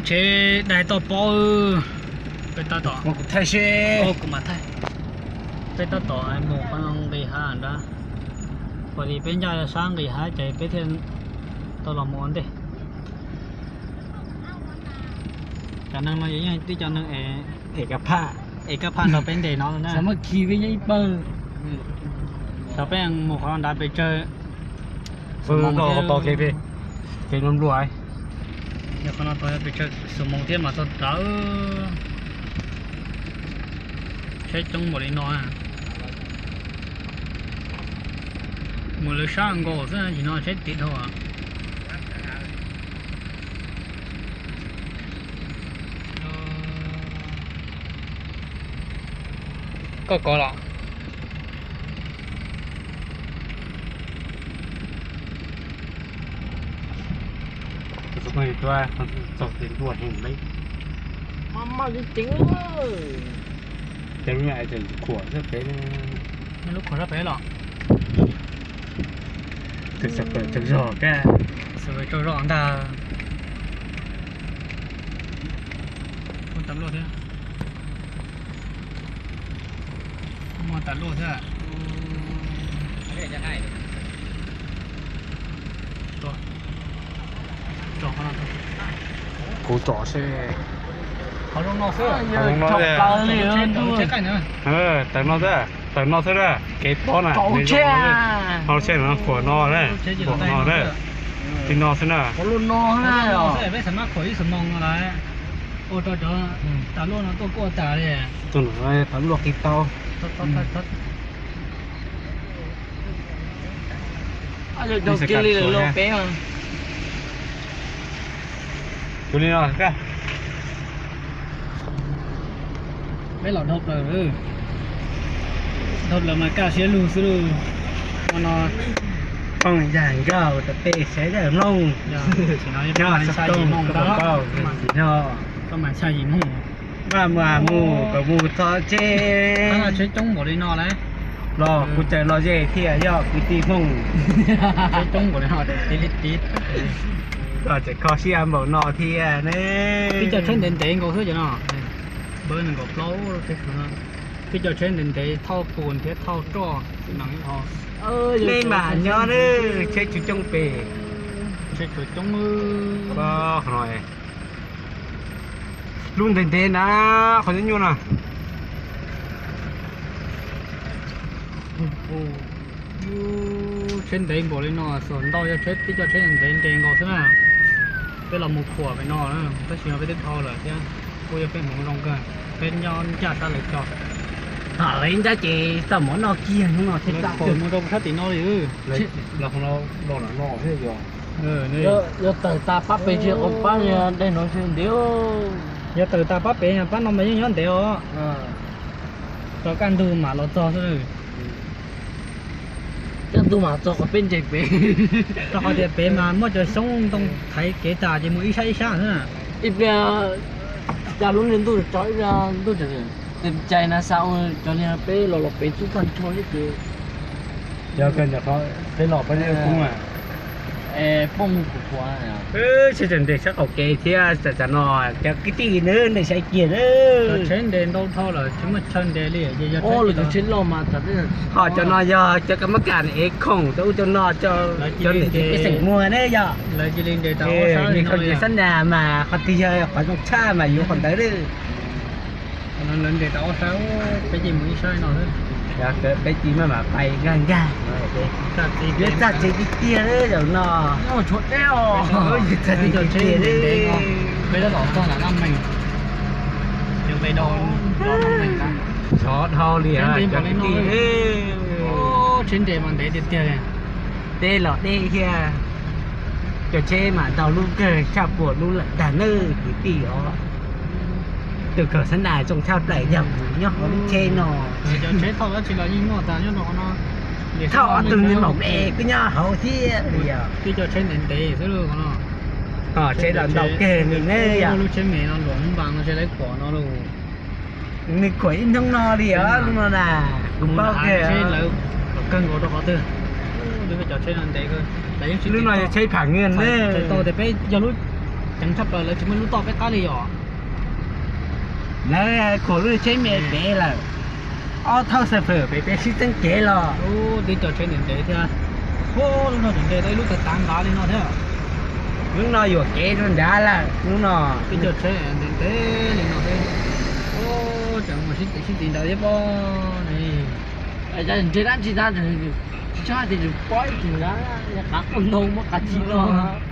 Tsheb daig toj pob, peb tab tom, kuv mas thaij, peb tab tom mus qhov no nqis hav nrad, puas li peb ncaj sab nqis hav ces peb thiaj tau los mus ua ntej. Cov neeg no yeej tib cov neeg es, es kab phaj nrog peb nres no na. Xav mas khi peb nyob ib pawg, xav peb mus qhov nrad pes tsawg, tos kev, kev nplua nplua, qhov no tos pes tsawg xuab moos thiab mas txog nrad. Tsheb coob npaum li no, mus lawv sab nkaus xwb, nim no tsheb tiv dhau. Koj kov los? Maj maj li ceev. Lub khuam sab pem los? Tus xov pawm tsaug zog, xov pawm tsaug zog ntag. Muaj tas luaj thiab, muaj tas luaj thiab. Kuv tsom seb. Qhov zoo no xwb. Tawm no xwb, tawm no xwb na, kev pob na. Hauv tsheb no khuam no, khuam no na, li no xwb na. Peb xav maj khuam ib xuab moos no lawm, ua rau cov tas luaj no tuaj kuaj tas li. Tus no tas luaj qis tau. Tus li no, peb los dhau plaws, dhau plaws mas kaj siab lug xwb lauj. Ua no phooj ywg nkauj tas peb sawv daws mloog, tsis no, koj mas txhaj yim moos, koj mas txhaj yim moos, maj mus mus kom mus txog tsev. Tsheb coob npaum li no lawm los kuv tseem los ze thiaj yog kwv tij Hmoob. Tsheb coob npaum li no, koj tseem kho siab npaum no thiab ne. Peb cov tsheb ntev ntev nkaus xwb cov no, npawb nees nkaum plaub tsheb no. Peb cov tsheb ntev ntev thauj pus thiab thauj roj nees ib ho. Nej mam nyob nawb, tsheb tsis coob pes. Tsheb tsis coob. Lub ntev ntev na, qhov nyuaj nyuaj na. Tsheb ntev npaum li no, xuas ntau yog tsheb, tib co tsheb ntev ntev nkaus xwb na. Peb los mus khuam pem no, tab sis no peb twb dhau lawm thiab, kuj yog peb hmoov zoo kawg, peb nyob ncaj sab lawv tso. Tham lawv ncaj ces tau mov noj kiag hnub no thiab, khuam mus rau sab tim no li. Los no thiab yog, yog tawm tas pab pem tsis qhov pab daim no ntev. Yog tawm tas pab pem, pab no mas yeej nyob ntev os. Rau kaj ntug mam los txog xwb. Kaj ntug mam txog qhov peb nres pem. Rau qhov tias pem mas muaj cov xyoob ntoo thaiv kev tas ces mus ib sab ib sab xwb na. Ib pliag cas lub niag ntuj tso ib pliag ntuj tseem cais na xa cov niag peb los los pem tub tag nrho xwb ces. Yog kawg ntawm qhov peb los peb poob a. Poob kuv qhuav. Seb tseem nres sab qaum kev thiab, tam no cov kwv tij nws nres sai kiag na. Cov tsheb nres ntau dhau lawm tsis muaj chaw nres li. Lawv cov tsheb loj mas, ho cov no yog cov kab mab kas ev khoom rau ub rau no, cov nres pej xeem muag ne yog. Lawv cia li nres tau ob sab li no, sab nas mas qhov twg yog qhov zoo tshaj mas yuav qhov ntawd li. Lawv nres tau ob sab, peb cia mus ib sab no xwb. Peb cia maj mam pais nkag nkag. Yuav txog tsev tiag tiag li zaum no. Yuav txog tsev tiag tiag li. Peb tab tom txog ntawm Naj Meem, yog nqe dhau, Naj Meem na. Sov dhau li, tsheb nres npaum li no, tsheb nres mas ntev tiag tiag li. Deb los deb thiab, cov tsheb mas ntau lub kawg, tshaj puas lub lawm ntag nawb kwv tij os. Tus kawg xab nas zoo tshaj plaws yog kuv nyob hauv lub tsheb no. Cov tsheb thauj dab tsi los yeej muaj tas nyob rau qhov no. Thauj ob tug me maum me kuj nyob hauv thiab. Twb cov tsheb ntev ntev xwb lauj qhov no. Tsheb los ntau kawg li ne yom. Lub tsheb me no luam npas no tsheb lawv khuam no lauj. Nws khuam ib hnub no li os, lub no na, kuv paub kawg. Lawv kawg nkaus rau qhov twg? Lub no yog tsheb pham nyiaj ne. Tau tias peb yog lub Ceev tshaj plaws, lawv tsis muaj lub toj peb qab li yom. Lawv khuam lub tsheb me pem lawm, ob thauj xab fwm pem, peb sib txeeb kev los. Ub, tib co tsheb ntev ntev thiab. Ub, lub no tseem nres tau ib lub tav tav nqav li no thiab. Lub no yuam kev rau nrad lawm lub no. Tib co tsheb ntev ntev li no thiab. Ub, tseem mus sib txiv sib txiv ntawd thiab pob ne. Nres dab tsi tag, tsis tshua tias yus pob ib tug qav qauj ntoo muab qav ci los.